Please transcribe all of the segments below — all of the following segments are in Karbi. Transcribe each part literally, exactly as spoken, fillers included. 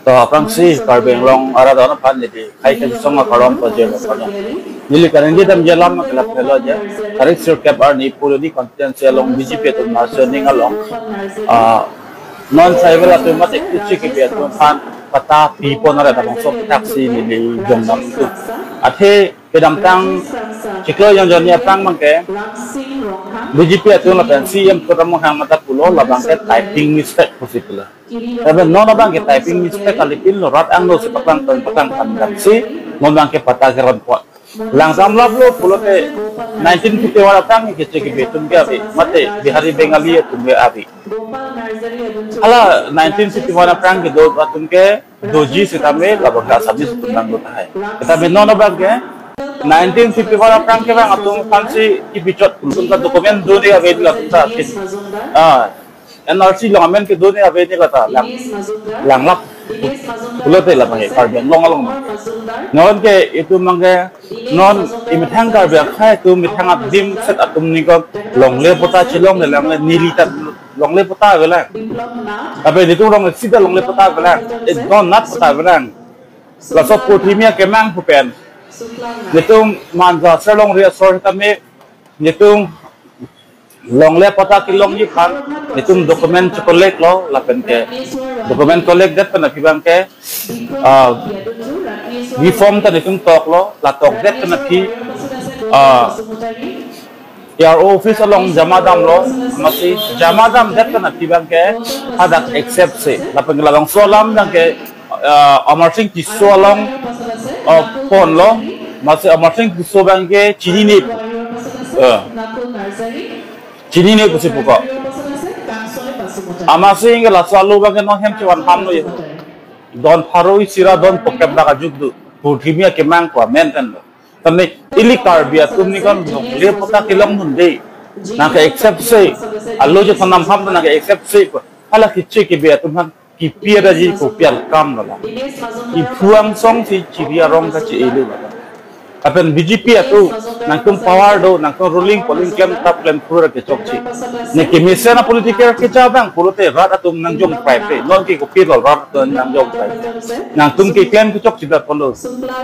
To aphrangsi Karbi Anglong arat atum aphan neli khei kachesong akarom pajir lo. Neli kareng kedam jalam kelap helo aja. Tarik sirkep arni Phuloni constituency along B J P atum march ning along, ah, non tribal atum mate Kuki Kipi atum aphan patta pipon arat abang sok taksi neli jongdam tu. Athe kedamtang chiklo jongjon ni aphrang abangke B J P atum lapen C M Tuliram Ronghang mata pulo labangke typing mistake possible. Tapi non abangke typing mistake kali pin lo, rat angno si paklang tan paklang tan dan si non abangke patta keron pot. Langdam lap lo pulote nineteen fifty-one aphrang ke Kuki Kipi atum ke ave, mate Bihari Bengali atum ke ave. Hala nineteen fifty-one aphrang kedo atum ke doji sitame labangke Assamese atum nang do tahai. Tetapi non abangke nineteen fifty-one aphrang kevang atum aphansi kipi chot pulo, atum ta document do-an ave ni latum ta. Ah, N R C along amen kedo-an ave ni lata lang, langlap pulote labangke Karbi Anglong along. Non ke itum abangke non emethang Karbi akhei atum, emethang adim set atum ningkan longle patta chelongle lang le, neli ta longle patta avelang. Tapi netum rong sida longle patta avelang. Eh, don nat patta avelang. Laso purthimi akemang pu pen netum Manja Sir Longri asor tame netum longle patta kelongji aphan netum document che-collect lo lapen ke document collect det pen aphi abangke, ah, reform ta netum tok lo, la tok det pen aphi, ah, A R O office along jama dam lo, amatsi jama dam det pen aphi abangke hadak accept si. Lapen ke labangso alam abangke, ah, Amarsing Tisso along, ah, pon lo, amatsi Amarsing Tisso abangke chinine pu. Eh. Chinine pusi puko. Amarsing ke laso alo abangke non hem chevan ham lo ye. Don pharo isi ra don phokep dak ajuk do. Purthimi akemang ko amen kan lo. Tame ili Karbi atum ningkan longle patta kelongdunde. Nang ke accept si. Alo je thonam ham nang ke accept si. Hala Kuki Kipi atum aphan kipi adaji kopi akam lo la. Iphu angsong si chiri arong kache-e lo la. Lapen B J P atum nangtum power do, nangtum ruling polling klem tap klem phru ra kechokche. Ne kemesen a political kecha abang pulote rat atum nangjong prai pe. Non ke kopi lo rat atum nangjong prai pe. Nangtum keklem kechokche da pon lo.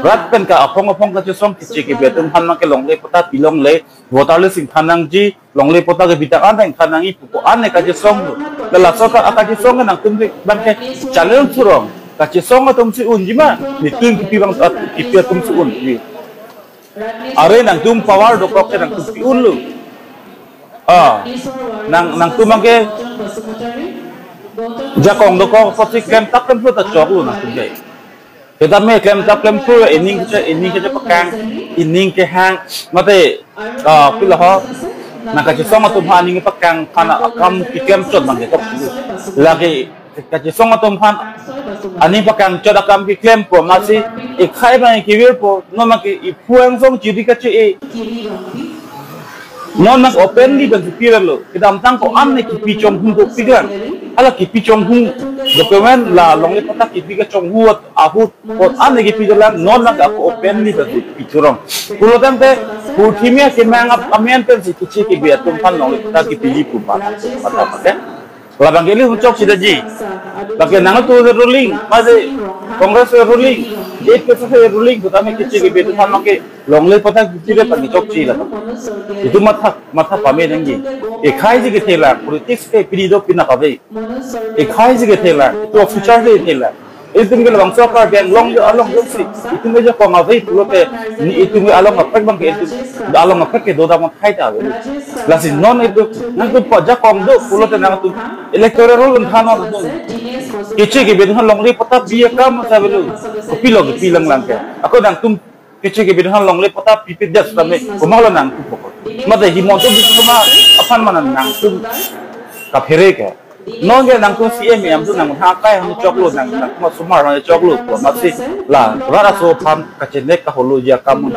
Rat pen ka aphong aphong kachesong Kuki Kipi atum aphan nang ke longle patta pilongle, voter list ingthan nangji, longle patta kepi ta an ingthan nangji pu ko an ne kachesong lo. La laso ka akachesong ke nangtum abangke challenge thurong. Kachesong atum si unji ma, netum kipi abang at-, kipi atum si unji. Are nangtum power dokok ke nangtum pi-un lo. Ah, nang, nangtum abangke jakong dokok apotsi klem tap klem phru ta chok lo nangtum ke. Kedam me klem tap klem phru, ining keche, ining kechepakang, ining kehang, mate, ah, pilo ho, nang kachesong atum aphan aning pakang aphan akam keklem chot abang ketok. Lake kachesong atum aphan aning pakang chot akam keklem po, amatsi ikhai abang kevirpo, non abangke iphu angsong chiri kache-e. Non abang openly abang kipi lo. Kedamtang ko-an ne kipi chonghu do piklang. Hala kipi chonghu document la longle patta kipi kachonghu ahut ko-an ne kipi dolang, non abang ako openly abang kipi chorong. Pulotangte purthimi akemang ap-, amen pensi Kuki Kipi atum aphan longle patta kipiji pu mata, mata, mata. Labang ke ili hum chokche daji. Bangke nangtum ruling, mate Congress ruling, A P H L C ruling, pu tame Kuki Kipi atum aphan abangke longle patta kipi le pagi chokche la. Itum matha, matha pame nangji. Ikhai ji kethe lang, politics ke pini do pina kave. Ikhai ji kethe lang, itum officer ji kethe lang. Itum ke labangso Karbi Anglong along jongsi itum ke jakong ave pulote, ne itum ke along apek abangke itum along apek ke dodam akhai ta ave. Lasi non itum nangtum pa jakong do pulote nangtum electoral roll ingthan non. Kuki Kipi atum aphan longle patta pi akam ta avelo. Kopilo kipi lang lang ke. Ako nangtum Kuki Kipi atum aphan longle patta pipedet tame komat lo nangtum pokok. Mate Himanta Biswa Sarma aphan ma nangtum kaphere ke. Non ke nangtum C M M tu nang ha kai han choklo nang, nangtum asomar han choklo ko amatsi la rat aso aphan kachenek kaholoji akam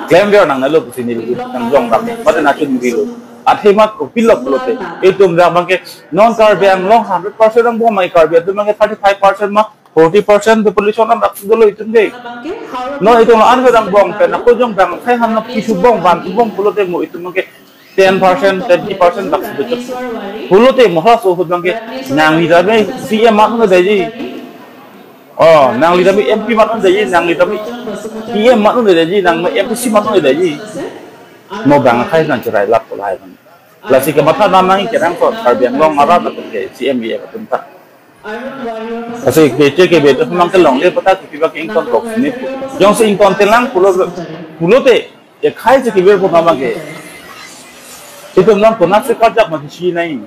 klemver nangnelo pusi neli nangjong dam. Mate nangchun rilo. Athema kopilo pulote itum abangke non Karbi Anglong hundred percent angbong ma, Karbi atum abangke thirty-five percent ma, forty percent population an dak dolo itum ke. Non itum an kedang angbong pen ako jong bang khai han na pithu angbong vantu angbong pulote mo itum ke ten percent, twenty percent bak si bechok. Pulote mo halaso ahut abangke nangli tame C M mat un-edetji. Oh, nangli tame M P mat un-edetji, nangli tame E M mat un-edetji, nang M P C mat un-edetji. Mo bang akhai nangcherai lap ko lahai abang. Lasi kematha nangji kerang ko Karbi Anglong arat atum ke C M E M atum ta. Lasi keche kebe atum abangke longle patta kipi abangke ingtonkok si ne. Jongsi ingtontelang pulo, pulote, ya khai si kebe pon abangke. Itum nang konat si karjak mati si nai.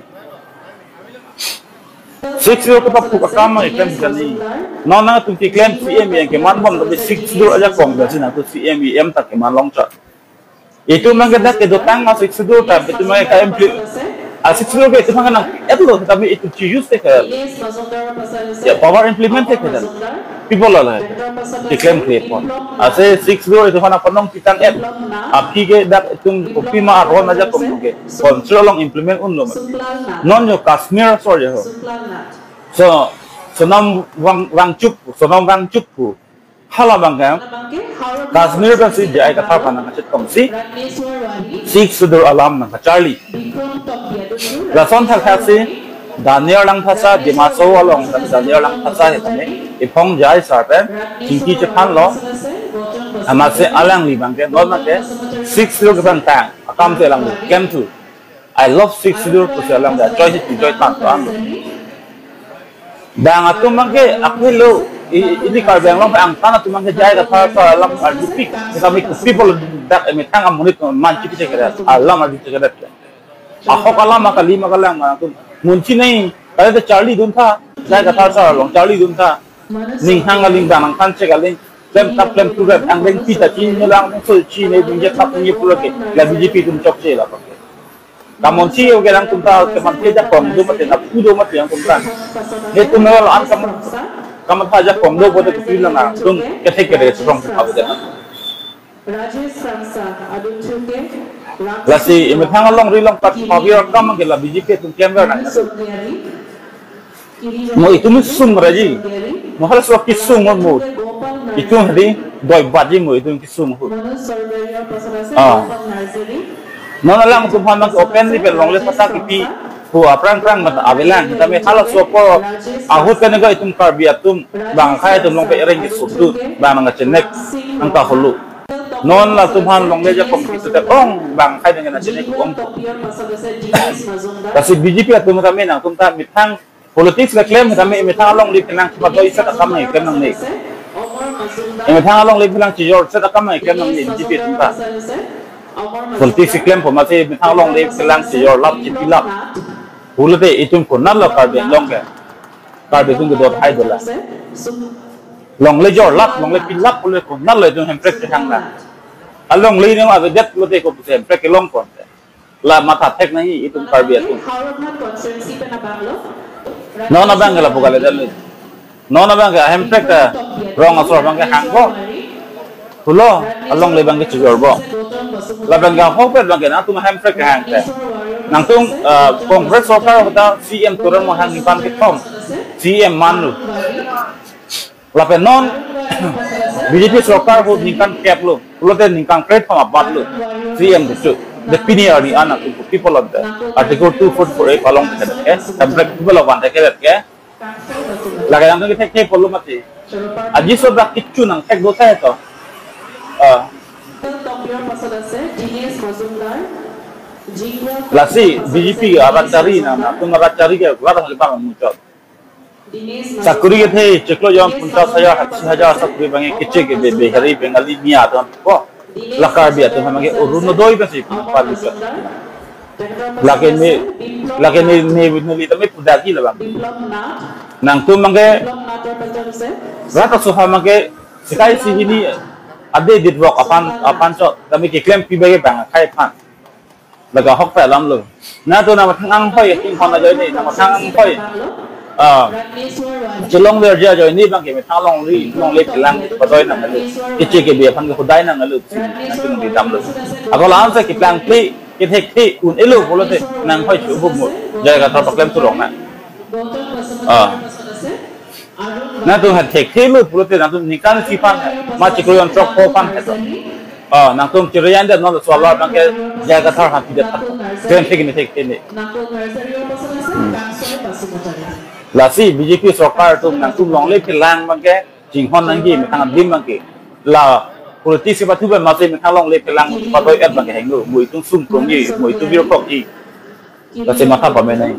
Sixth Schedule kepaphuk akam ma iklem si nai. Non nangtum keklem C M E M keman bom tapi Sixth Schedule ajakong si nangtum C M E M ta keman longchot. Itum abangke dak kedotang a Sixth Schedule ta, itum abangke ka M P, a Sixth Schedule ke itum abangke nang-etlo, tapi itum chi-use te ke, ya, power implement te ke dan. People ala keklem kre pon. Ase Sixth Schedule itum aphan nangpanong pitang-et. Aphi ke dak itum kopima aron ajakong ke constitution along implement unlo ma. Non yo Kashmir asor yo ho. So, Sonam Wang, Wangchuk, Sonam Wangchuk pu. Hala abangke Kashmir pensi J I Kathar aphan nangkachetongsi Sixth Schedule alam nangkacharli. Lason thakthaksi Daniel Langthasa, Dima Hasao along Daniel Langthasa he tame iphong J I sar pen chingki chephanlo. Amatsi alangli abangke non abangke Sixth Schedule kevang tang akam si alangli klem thu. I love Sixth Schedule pusi alang da joy si joy tan tan. Dang atum abangke akhelo i-, ili Karbi Anglong angtan atum abangke J I Kathar ta alam arjupik. Kita mi people dak emethang amonit manchi kite kere alam arju kere. Ahok alam akali makalang atum munchi nai. Kali ta charlidun tha. J I Kathar sar along charlidun tha. Ning hang aling dang angtan chek aling. Klem tap klem tu rep angdeng pita chinine lang so chine dun je tap ne pulo ke. La B J P atum chokche la pakai. Kamonsi yo ke nangtum ta keman ke ajakong do mati, nangpu do mati nangtum ta. Netum lo an kaman, kamatha ajakong do bote kupi lang nangtum kethek kere serong abu de. Rajesh Sangsa, adun chuke, Ram Lasi, Sangsa, emethang alongri along pat pavir akam ke la B J P atum klemver nang. Somiari, Mo itum sung raji. Mo halaso kisung mo. Itum hadi doi baji mo itum kisung ho. Ah. Non alangtum aphan nang openly pen longle patta kipi pu aphrang phrang mata avelang. Tame halaso ahut pen ko itum Karbi atum bang akhai atum along pe ereng kisung tu bang nang chenek nang kahulu. Non latum aphan longle ajakong kitu te ong bang akhai nang chenek ong. Lasi B J P atum tame nangtum ta methang politics le klem tame emethang alongri penang cuma doi set akam nang klem nangne. Emethang alongri penang chijor set akam nang klem nangne B J P atum ta. Politics le klem pon amatsi emethang alongri penang chijor lap chipi lap. Pulote itum konatlo Karbi Anglong ke. Karbi atum kedot hai dola. Longle jor lap, longle pi lap, pulote konatlo itum Hemprek kethang na. Alongri nang avedet pulote ko pusi Hemprek kelong pon. La matha thek nangji itum Karbi atum. Howraghat constituency pen abang lo. Non abang ke lapu kali dan lo. Non abang ke Hemprek ta rong asor abang ke hangpo. Pulo alongle abang ke chijorpo. Labang ke ahokpet abang ke nangtum Hemprek kehang ke. Nangtum, eh, Congress sorkar ahut ta C M Tuliram Ronghang ningkan kethom C M manlo. Lapen non B J P sorkar ahut ningkan kep lo, pulote ningkan kre thom abat lo, C M kecho. De pini arni an atum people of the Article two forty-four A palong ke, eh, Hemprek people of one ke, ke. Lake nangtum kethek thek pulo mati. Aji so dak kecho nangthek do thai to. Ah. Lasi B J P arat chari nang, nangtum arat chari ke, arat halipa muchot. Sakuri kethe chiklo jon ponchas hajar, hatsi hajar sakuri abang ke kechek ke Bihari Bengali Miya atum ko. La Karbi atum abang ke Orunodoi pensi palu chot. Lake ne, lake ne, ne, neli tame pudaki labang. Nangtum abang ke rat asoha abang ke sekai si hini ade ditvok aphan, aphan chot tame keklem pi abang ke bang akhai aphan. Laga ahokpet alam lo. Nangtum nangmathang anghoi, hinghon ajoine, nangmathang anghoi. Ah. Chelongverji ajoine abang ke methang alongri, longle kelang, padoi nang alu. Kechek kebi aphan ke hudai nang alu. Nangtum nangridam lo. Ako la-an si keplang pli, kethek pli, un-elo pulote, nanghoi chu buk mo. J I Kathar paklem thu rong nang. Ah. Nangtum ha thek thek lo pulote nangtum ningkan isi aphan, ma chiklo jon throk pho aphan heto. Oh, nangtum chiri-an det non, laso alo abang ke J I Kathar aphan pidet, klemthek, klemthek ini. Lasi B J P sorkar atum nangtum longle phelang abang ke chinghon nangji, methang adim abang ke. La politics si pathu pen masi methang longle phelang patoi et abang ke hingno, mo itum sum krongji, mo itum bir krokji. Lasi matha pame nai.